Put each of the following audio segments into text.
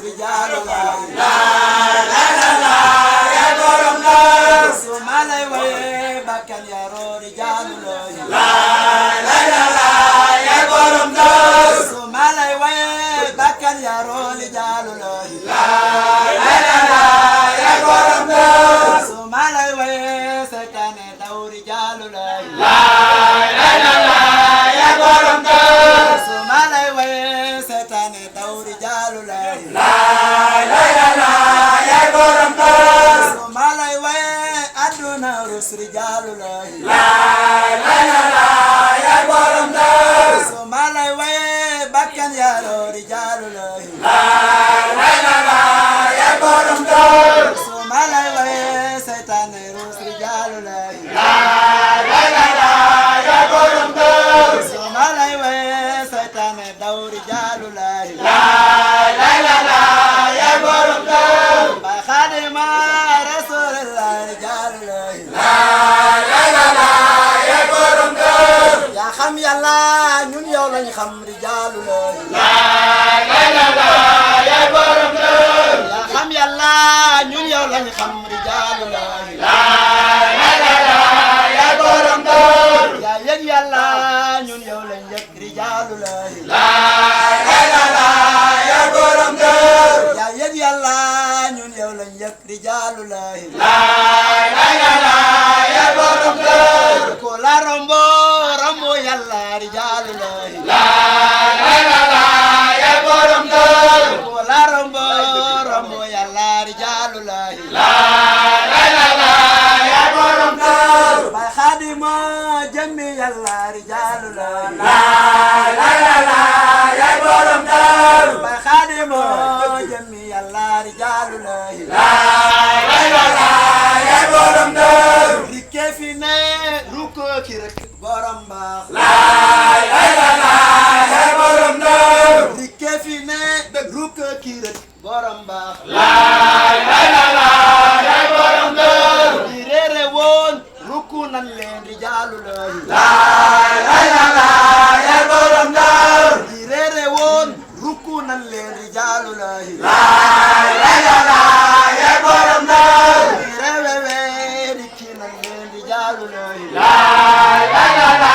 rijalullah la la la la ya borom dar sumalay waye bakkan yaro rijalullah la la la la ya borom dar sumalay waye bakkan yaro rijalullah la la la la ya borom dar sumalay waye setane daw rijalullah la la la la ya borom dar sumalay waye setane daw rijalullah la la la la ya borom dar sumalay waye aduna rus rijalullah la la la la ya borom dar sumalay waye bakkan yaro rijalullah la la la la ya borom dar sumalay waye setane rus rijalullah la la la la ya borom dar sumalay waye setane daw rijalullah la la la la ya borom dar ba khadima rasulullah rijalullah la la la la ya borom dar ya xam yàlla ñun yow lañ xam rijalullah la la la la ya borom dar ya xam yàlla ñun yow lañ xam rijalullah la la la la ya borom dar ya yëg yàlla ñun yow lañ yëg rijalullah la la la la ya borom dar ya yëg yàlla ñun yow lañ yëg rijalullah la la la la ya borom dar ko la rombo rombo yàlla rijalullah la la la la ya borom dar ko la rombo rombo yàlla rijalullah la la la la ya borom dar ba khadima jami yàlla rijalullah la la la la ya borom dar ba khadima jami yàlla rijalullah la la la la ya borom dar rike fi ne ruko ki rek borom baax la la la la ya borom dar rike fi ne ruko ki rek borom baax la la la la ya borom dar di reere woon ruku nan leen rijalullah la la la la ya borom dar di reere woon ruku nan leen rijalullah la la la la ya borom dar di reewe rikki nan leen rijalullah la la la la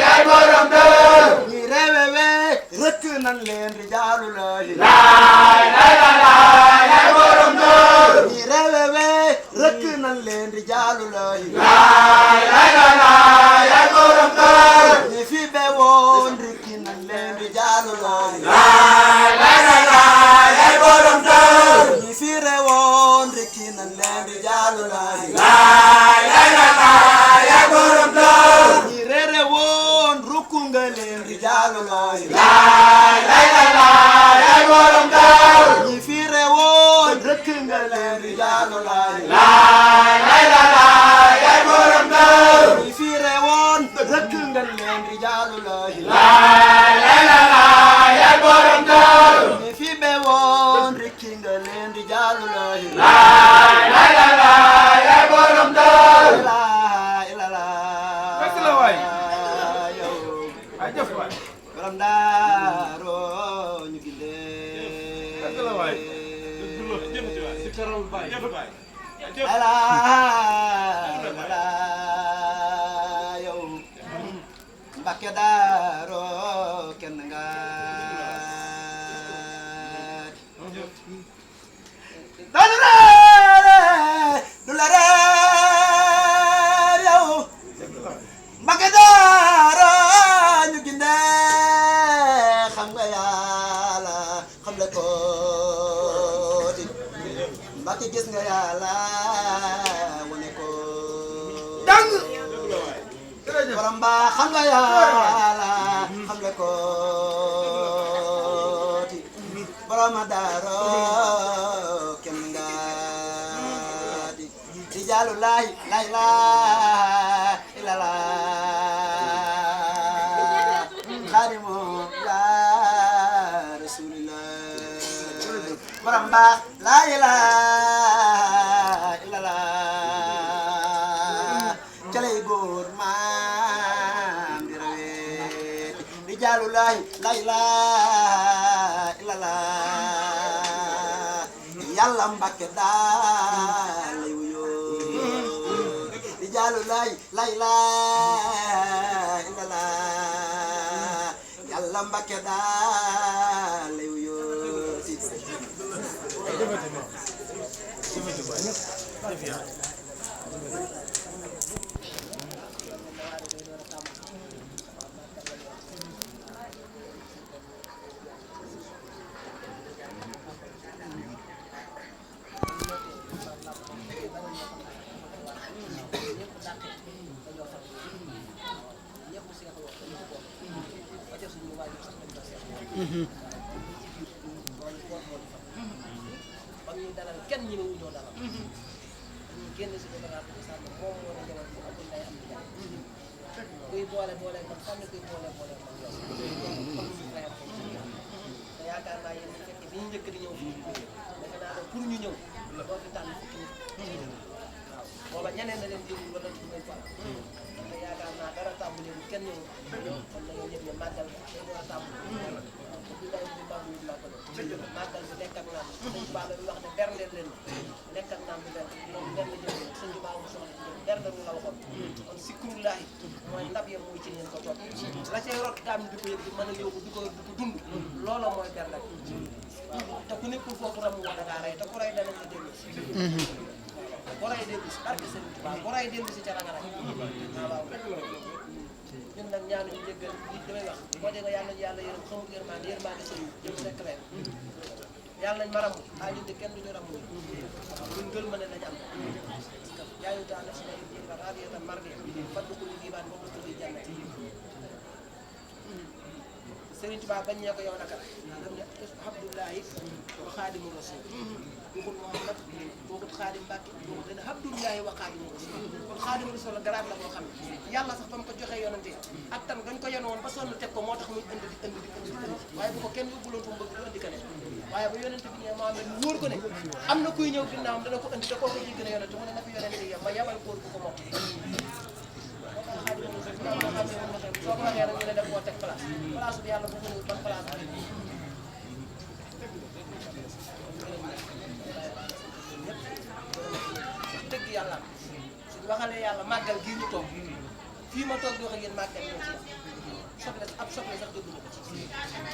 ya borom dar di reewe rëkk nan leen rijalullah la la la la ya borom dar di reewe rëkk nan leen rijalullah la la la la ya borom dar ñi fi bewoon rikki nan leen rijalullah la la la la ya borom dar ñi fi rewoon rikki nan leen rijalullah la la la la ya borom dar ñi reere woon rukku nga leen rijalullah la la la la ya borom dar ñi fi rewoon rëkk nga leen rijalullah la la la la ya borom dar ñi fi rewoon rëkk nga leen rijalullah la la la la ya borom dar ñi fi bewoon rikki nga leen rijalullah la la la la ya borom dar la la la la waay yow ay jëf waay borom daaro ñu gindee la waay si karam baay ala ala yow Mbàkke daaro kenn nga du la reer yow Mbàkke daaro ñu gindee xam nga yàlla xam le ko di Mbàkke gis nga yàlla wane ko dang borom ba xam nga yàlla xam le ko di borom daaro kenn nga di rijalullah la ilaha illallah khadimu ya rasulillah borom ba la ilaha illallah calay góor maam di rawee rijalullah la ilaha illallah yàlla Mbàkke daal lay wuyoo rijaalu lay la yàlla Mbàkke daal lay wuyoo si kenn ñi wu ñoo dalal ñu génn si département bi sàmm moom moo ne jamono bu amul nday am di jaay kuy boole man sànni kuy boole man yow te yaakaar naa yéen fekk bi ñu njëkk di ñëw fii defe naa ne pour ñu ñëw doo fi tànn fukki nit waaw booba ñeneen na leen jëlul wala du leen fal te yaakaar naa dara tàmbali bu kenn ñëw kon na ngeen yëpp ne màggal day war a tàmbali bi day bi màggal bi màggal bi lekk ak naan sëñ Tuubaa la wax ne berndeel leen lekk ak naan bi benn moom benn jël sëñ Tuubaa mu soxla ci bernde lu la waxoon kon sikkurullaahi mooy ndab ya muy ci leen ko toog la cay rot gaam di ko yëg di mën a yóbbu di ko dund loola mooy bernde te ku nekkul foofu ramu wala ngaa rey te ku rey danañ la déglu ku rey déglu si barke sëñ Tuubaa ku rey déglu si ca la nga rey waaw ñun nag ñaanu ñu jéggal li damay wax boo dee nga yàlla ñu yàlla yërëm xamul yërmande sëñ jëm rek leen yàlla nañ ma ramu ñun de kenn duñu ramu ñun gël ma ne lañ am yaayu daal na si nay jëga radiyatan mardiya faddu ko li diibaan boobu ko li jannati Sëriñ Tuubaa bañ ñee ko yow naka dam ne Abdullahi wa Xaadimu Rasuul waxul Muhammad waxul Xaadim Mbàkke waxul dana Abdullahi wa Xaadimu Rasuul kon Xaadimu Rasuul la garaat la boo xam ne yàlla sax ba mu ko joxee yonante ak tan gañ ko yenoon ba sonn teg ko moo tax muy indi waaye bu ko kenn yóbbuloon fa mu bëgg du indi keneen waaye ba yonante bi ñëwee Muhammad mu wóor ko ne am na kuy ñëw ginnaawam dana ko indi te koo ko jégg ne yonante mu ne na fi yonante yi ma yabal kóor bu ko mokk soo ko waxee rek ñu ne def koo teg place bi yàlla bu ko ñëw ban place dëgg yàlla suñu waxalee yàlla màggal gii ñu toog fii ma toog di wax ak yéen màggal ñoo ci soble ab soble sax dëgg na ko ci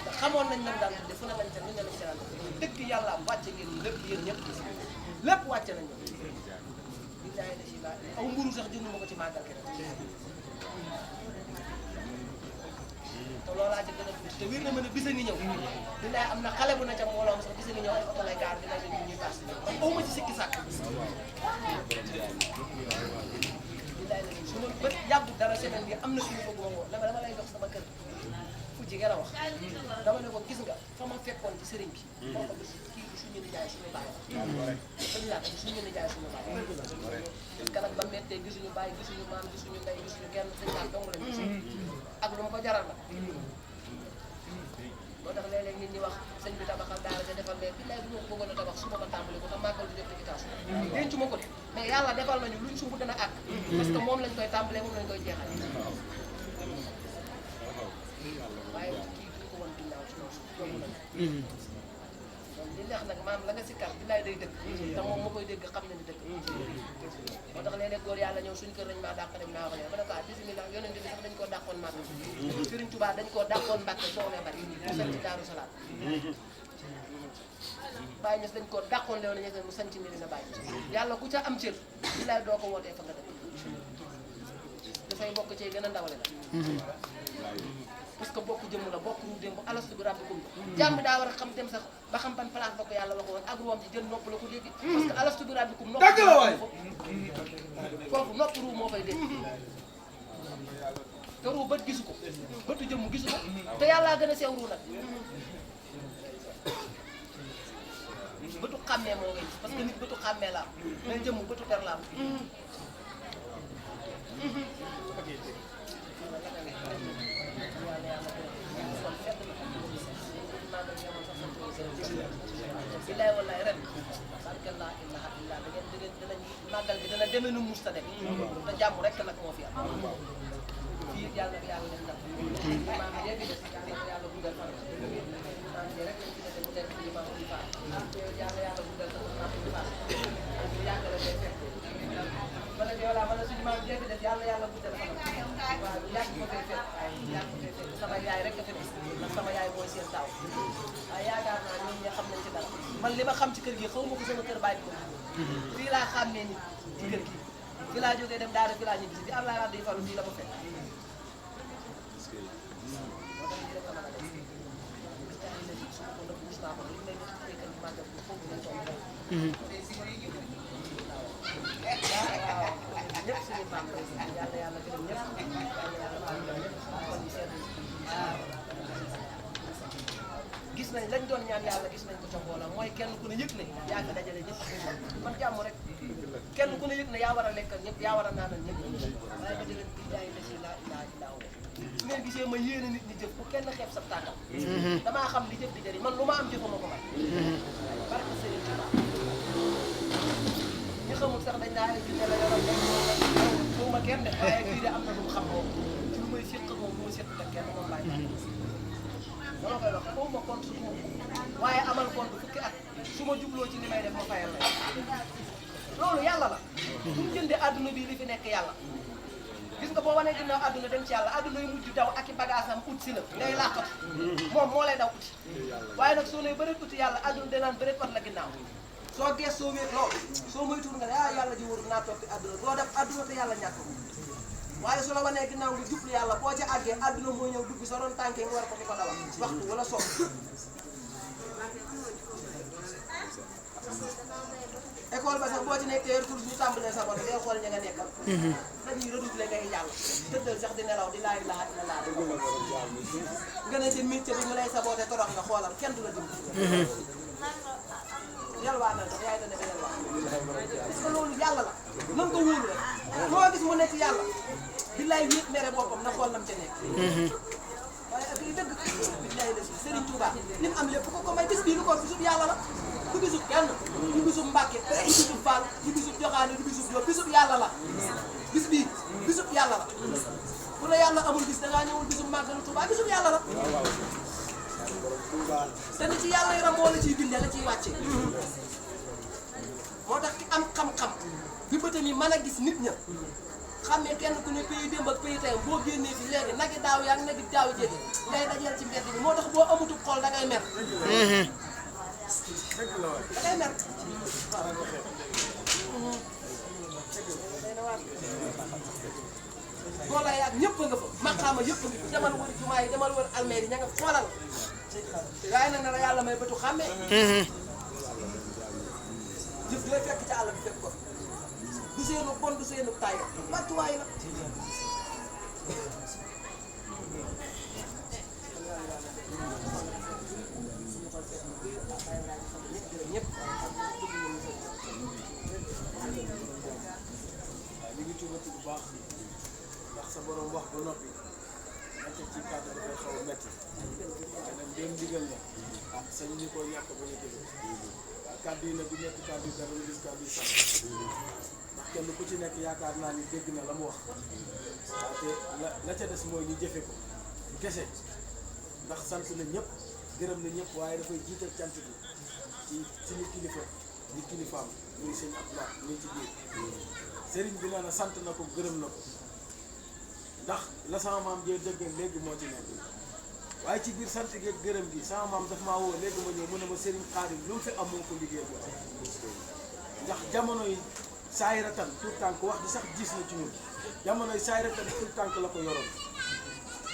te xamoon nañ nag daal defu na lañ ca ñu ne lañ ca daan dëgg yàlla am wàcce ngeen lépp yéen ñëpp lépp wàcce nañ ñoom billaay na si laa aw mburu sax jënd ma ko ci màggal keneen te loolaa ca gën a tuuti te wér na mën a bisa ngi ñëw billaay am na xale bu na ca mbooloo sax bisa ngi ñëw ay oto lay gaar dina leen ñuy paas man aw ma ci sikki sàkk billaay na suñu bët yàggu dara semaine bi am na suñu bëgg ma woo dama lay jox sama kër fu jigéen a wax dama ne ko gis nga fa ma fekkoon ci sëriñ bi moo ko bis kii bi suñu nijaay suñu baay dañu laa bi suñu nijaay suñu baay kanam ba mettee gisuñu baay gisuñu maam gisuñu ndey gisuñu kenn dañ laa dong lañ gis ak lu ma ko jaral la moo tax léeg-léeg nit ñi wax sëñ bi tabaxal daara ja defal mais billaay bu ma ko bëggoon a tabax suba ma tàmbali ko te màggal du def équitation dencu ma ko de mais yàlla defal nañu luñ sumb dana àgg parce que moom lañ koy tàmbalee moom lañ koy jeexal waaye kii duñ ko woon ginnaaw ci suuf yomb nañu donc li neex nag maam la nga si kar billaay day dëgg te moom ma koy dégg xam na ni dëgg moo tax léeg-léeg góor yàlla ñëw suñu kër dañ maa dàq dem naa ko ñëw ba ne ko bismillah yonent bi sax dañ koo dàqoon màkk Sëriñ Tuubaa dañ koo dàqoon Mbàkke soo ne bari mu sanc Daaru Salaam Baye Niass dañ koo dàqoon lew na ñe mu sanc Medina Baye yàlla ku ca am cër billaay doo ko wootee fa nga dëkk dafay bokk ci gën a ndawale la parce que bokk jëmm la bokk ru démb alastu bi rabbikum jàmm daa war a xam dem sax ba xam ban place ba ko yàlla waxoon ak ruwam ci jël nopp la ko dégg parce que alastu bi rabbikum nopp dëgg la waay foofu nopp ru moo fay dégg te ru bët gisu ko bëtu jëmm gisu ko te yàllaa gën a sew ru nag bëtu xàmmee moo ngay gis parce que nit bëtu xàmmee la am mais jëmm bëtu ter la am billaay wallaay ren barke laa ilaha illa da ngeen dinañ màggal gi dana demee nu musta dem te jàmm rek nag moo fi am fii yàlla na yàlla def ndam maam yee fi des yàlla na yàlla guddal fan maam yi rek lañ fi dese bu nekk di maam di faa yàlla yàlla guddal fan man li ma xam ci kër gi xaw ma ko sama kër bàyyi ko fii laa xàmmee nit ci kër gi fii laa jógee dem daara fii laa ñibbi si bi Abdoulaye Wade di falu fii la ma fekk ñëpp suñu maam yàlla yàlla gërëm ñëpp gis nañ lañ doon ñaan yàlla gis nañ ko ca mbooloo mooy kenn ku ne yëg ne yaa ngi dajale ñëpp man jàmm rek kenn ku ne yëg ne yaa war a lekkal ñëpp yaa war a naanal ñëpp waaye ba déwén bi jaay la si laa ilaa ilaa woo su ngeen gisee ma yéene nit ñi jëf bu kenn xeeb sa tànkam damaa xam li jëf di jëriñ man lu ma am jëfuma ko may barke Sëriñ Tuubaa ñi xamul sax dañ naa ay junne la yoroon xaw ma kenn de waaye kii de am na lu mu xam moom ci lu may séq moom lu ma séq ak kenn moom bàyyi dama koy wax xaw ma compte su waaye amal compte fukki at su ma jubloo ci li may def ma fayal la loolu yàlla la buñ jëndee adduna bi li fi nekk yàlla gis nga boo wanee ginnaaw adduna dem ci yàlla adduna yi mujj daw ak i bagaasam ut si la ngay làqatu moom moo lay daw uti waaye nag soo nee bëreet uti yàlla adduna danaan bëreet wat la ginnaaw soo gees soo wéet lool soo moytuwul nga ne ah yàlla ji wóorul naa toog ci adduna doo def adduna te yàlla ñàkk waaye su la wanee ginnaaw nga jublu yàlla boo ca àggee adduna moo ñëw dugg sa doon tànkee nga war ko di ko dawal waxtu wala soog école ba sax boo ci nekkee heure course ñu tàmbalee sa bopp day xool ña nga nekkal dañuy redoubler ngay jàll tëddal sax di nelaw di laaj laaj na laaj nga ne ci métier bi mu lay saboote torox nga xoolal kenn du la dimbali yalwaa na sax yaay dana yalwaa parce que loolu yàlla la nan ko wóolu rek moo gis mu nekk yàlla billaay wéet mere boppam na xool nam ca nekk waaye ak yi dëgg billaay la si Serigne Touba li mu am lépp ko may bis bii lu ko bisub yàlla la du bisub kenn du bisub Mbàkke du bisub Fall du bisub Joxaane du bisub Jóob bisub yàlla la bis bii bisub yàlla la bu la yàlla amul bis dangaa ñëwul bisub màggalu Touba bisub yàlla la te ni ci yàlla yaram moo la ciy bindee la ciy wàcce moo tax ki am xam-xam bi bëtam yi mën a gis nit ña xam ne kenn ku ne pays démb ak pays tey boo génnee fi léegi nagi daaw yaa ngi nagi daaw jéegi ngay dajeel ci mbedd bi moo tax boo amutul xol da ngay mer da ngay mer boo la yaag ñëpp nga fa maqaama yëpp ngi demal wër jumaa yi demal wër almeer yi ña nga xoolal waaye nag na la yàlla may bëtu xàmmee jëf dooy fekk ci àll bi fekk ko du seenu bon du seenu taay wàccuwaay la ñëpp ñu ngi tuubati bu baax ndax sa borom wax ba noppi wante ci kàddu dafay xaw a metti waaye nag dem digal la ah sañ ñu ko ñàkk ba nga jëlee waaw kàddu yi nag du nekk kàddu yi dara lu gis kàddu yi sax ndax kenn ku ci nekk yaakaar naa ni dégg na la mu wax waaw te la ca des mooy ñu jëfe ko kese ndax sant na ñëpp gërëm na ñëpp waaye dafay jiital cant bi ci suñu kilifa di kilifaam muy sëñ Abdoulaye ñu ci biir sëriñ bi nee na sant na ko gërëm na ko ndax la sama maam jee dëggal léegi moo ci nekk waaye ci biir sant gi gërëm gi sama maam daf maa woo léegi ma ñëw mu ne ma sëriñ Xaadim lu mu fi am moo ko liggéey bu ndax jamono yi saayiratan tout tànk wax di sax gis na ci ñun jamono yi saayiratan tout tànk la ko yoroon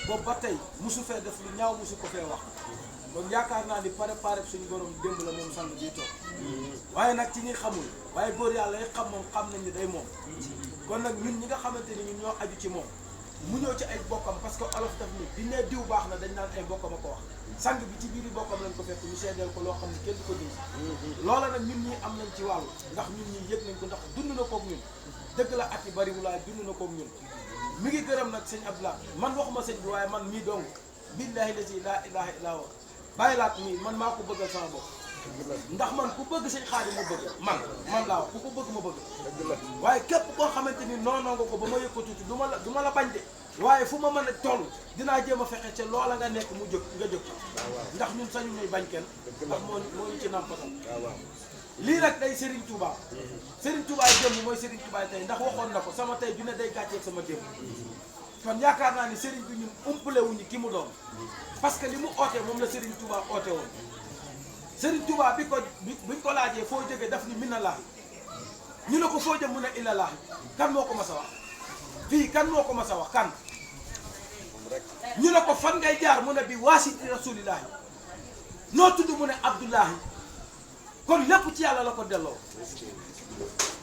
boobu ba tey musu fee def lu ñaaw musu ko fee wax kon yaakaar naa ni préparé suñu borom démb la moom sang bii toog waaye nag ci ñi xamul waaye góor yàlla yi xam moom xam nañ ni day moom kon nag ñun ñi nga xamante ni ñun ñoo aju ci moom mu ñëw ci ay bokkam parce que olof daf ni di ne diw baax na dañ naan ay bokkam a ko wax sang bi ci biir bokkam lañ ko fekk ñu seedeel ko loo xam ne kenn du ko dindi loola nag ñun ñi am nañ ci wàll ndax ñun ñi yëg nañ ko ndax dund na koog ñun dëgg la at yi bariwul waaye dund na koog ñun mi ngi gërëm nag sëñ Abdoulaye man waxuma sëñ bi waaye man mii dong billahi la si laa ilaha illa huwa bàyyi laat mii man maa ko bëggal sama bopp ndax man ku bëgg sëñ Xaadim ma bëgg man laa wax ku ko bëgg ma bëgg waaye képp koo xamante ni noonoo nga ko ba ma yëg ko tuuti du ma la bañ de waaye fu ma mën a toll dinaa jéem a fexe ca loola nga nekk mu jóg nga jóg ndax ñun sañu ñuy bañ kenn ndax moo ñu ci nampatal lii nag day Serigne Touba Serigne Touba démb mooy Serigne Touba tey ndax waxoon na ko sama tey bi ne day gàcceeg sama démb kon yaakaar naa ni Serigne bi ñun umpale wuñu ki mu doon parce que li mu oote moom la Serigne Touba oote woon Serigne Touba buñ ko laajee foo jógee daf ni min Allah ñu ne ko foo jëm mu ne ilallah kan moo ko mas a wax fii kan moo ko mas a wax kan ñu ne ko fan ngay jaar mu ne bi waasiti rasulillahi noo tudd mu ne Abdullahi kon lépp ci yàlla la ko delloo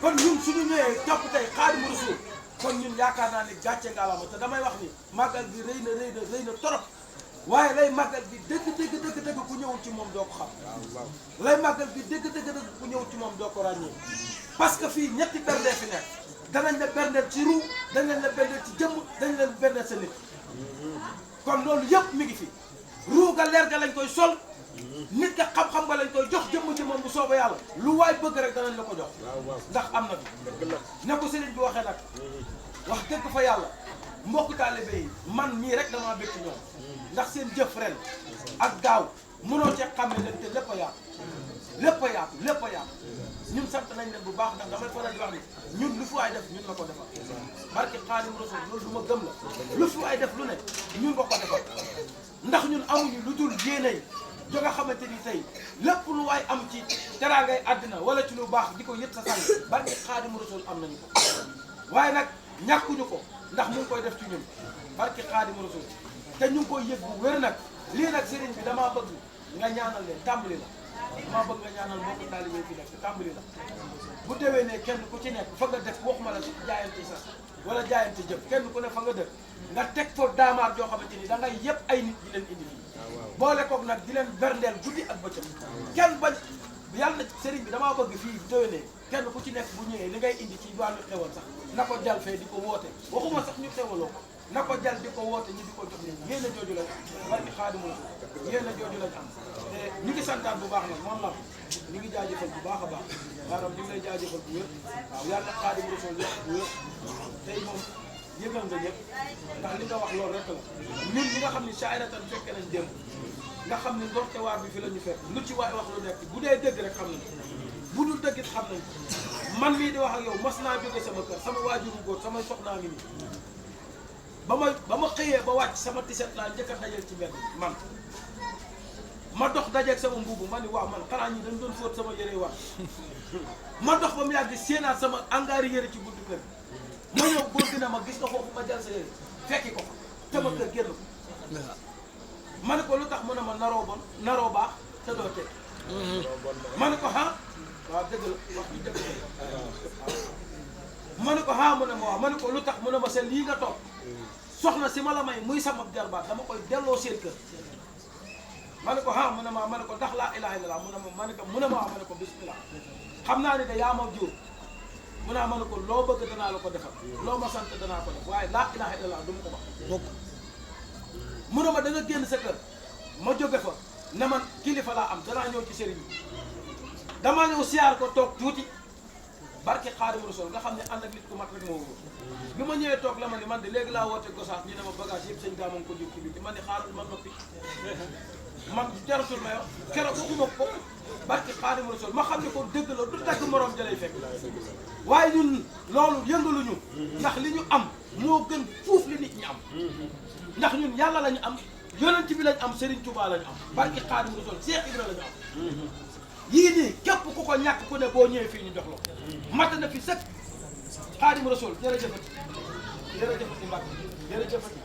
kon ñun suñu ñëwee topp tey Xaadimu Rasuul kon ñun yaakaar naa ni gàcce ngalaama te damay wax ni màggal gi rëy na torop waaye lay màggal gi dëgg ku ñëwul ci moom doo ko xam lay màggal gi dëgg ku ñëwul ci moom doo ko ràññee parce que fii ñetti bernde fi nekk danañ la berndeel ci ruu dañ leen la berndeel ci jëmm dañ leen berndeel sa nit kon loolu yëpp mi ngi fi ruu ga leer ga lañ koy sol nit ka xam-xam nga lañ koy jox jëmm ci moom bu sooba yàlla lu waay bëgg rek danañ la ko jox ndax am na fi ne ko sëriñ bi waxee nag wax dëgg fa yàlla mbokk taalibe yi man mii rek damaa bëgg ñoom ndax seen jëf ren ak gaaw mënoo cee xam ne leen te lépp a yaatu ñun sant nañ leen bu baax ndax damay faral di wax ni ñun lu fi waay def ñun la ko defal barke Xaadimu Rasuul loolu lu ma gëm la lu fi waay def lu ne ñun nga ko defal ndax ñun amuñu lu dul yéene jo nga xamante ni tey lépp lu waay am ci teraangay àddina wala ci lu baax di ko yët sa sànni barke Xaadimu Rasuul am nañu ko waaye nag ñàkkuñu ko ndax mu ngi koy def ci ñun barke Xaadimu Rasuul te ñu ngi koy yëg bu wér nag lii nag sëriñ bi damaa bëgg nga ñaanal leen tàmbali la damaa bëgg nga ñaanal mbokku taalibe fi nekk tàmbali la bu déwee ne kenn ku ci nekk fa nga dëkk waxuma la jaayante sax wala jaayante jëf kenn ku ne fa nga dëkk nga teg fa daamaar joo xamante ni da ngay yëpp ay nit di leen indi fii boole koog nag di leen berndeel guddi ak bëccëg kenn bañ yàlla na sëriñ bi damaa bëgg fii bu déwee ne kenn ku ci nekk bu ñëwee li ngay indi ci wàllu xewal sax na ko jal fee di ko woote waxuma sax ñu xewaloo ko na ko jal di ko woote ñi di ko jox leen yéen a jooju lañ am barki Xaadimu yéen a jooju lañ am te ñu ngi santaan bu baax nag moom la ñu ngi jaajëfal bu baax a baax maanaam ñu ngi lay jaajëfal bu wér waaw yàlla Xaadimu Rasuul yëpp bu wér tey moom yëgal nga ñëpp ndax li nga wax loolu rek la ñun ñi nga xam ne saayiratan fekke nañ démb nga xam ne ndorte waar bi fi la ñu fekk lu ci waay wax lu nekk bu dee dëgg rek xam nañ bu dul dëgg it xam nañ man mii di wax ak yow mas naa jóge sama kër sama waajuru góor samay soxnaa ngi nii ba ma xëyee ba wàcc sama tiset laa njëkk a dajeel ci mbedd man ma dox dajeeg sama mbuubu ma ni waaw man xanaa ñi dañ doon fóot sama yére war ma dox ba mu yàgg séenaat sama angaari yére ci buntu kër ma ñëw góor gi ne ma gis nga foofu ma jël sa yére fekki ko sama kër génn ko ma ne ko lu tax mu ne ma naroo bon naroo baax te doo teg ma ne ko ah waaw dëgg la wax ñu dëgg ma ne ko ah mu ne ma waaw ma ne ko lu tax mu ne ma seen lii nga toog soxna si ma la may muy sama jarbaat dama koy delloo seen kër ma ne ko ah mu ne ma ne ko ndax laa ilaaha illallaah mu ne ma ma ne ko bismillah xam naa ne de yaa ma jur mu ne ma ne ko loo bëgg danaa la ko defal loo ma sant danaa ko def waaye laa ilaaha illallaah du ma ko wax mu ne ma da nga génn sa kër ma jóge fa ne man kilifa laa am danaa ñëw ci sëriñ bi damaa ñëw siyaar ko toog tuuti barke Xaadimu Rasuul nga xam ne ànd ak nit ku mat rek moo wóor bi ma ñëwee toog la ma ni man de léegi laa woote Gosaas ñu ne ma bagage yëpp sëñ daa ma ko jóg ci biti man ni xaaral man noppi man jaratul ma yow keroog waxuma ko barke Xaadimu Rasuul ma xam ne ko dëgg la du dagg morom ja lay fekk waaye ñun loolu yëngaluñu ndax li ñu am moo gën fuuf li nit ñi am ndax ñun yàlla lañu am yonent bi lañu am Serigne Touba lañu am barke Xaadimu Rasuul Cheikh Ibra lañu am yii nii képp ku ko ñàkk ku ne boo ñëwee fii ñu jox la mat na fi sëkk Xaadimu Rasuul jërëjëfati Mbàkke jërëjëfati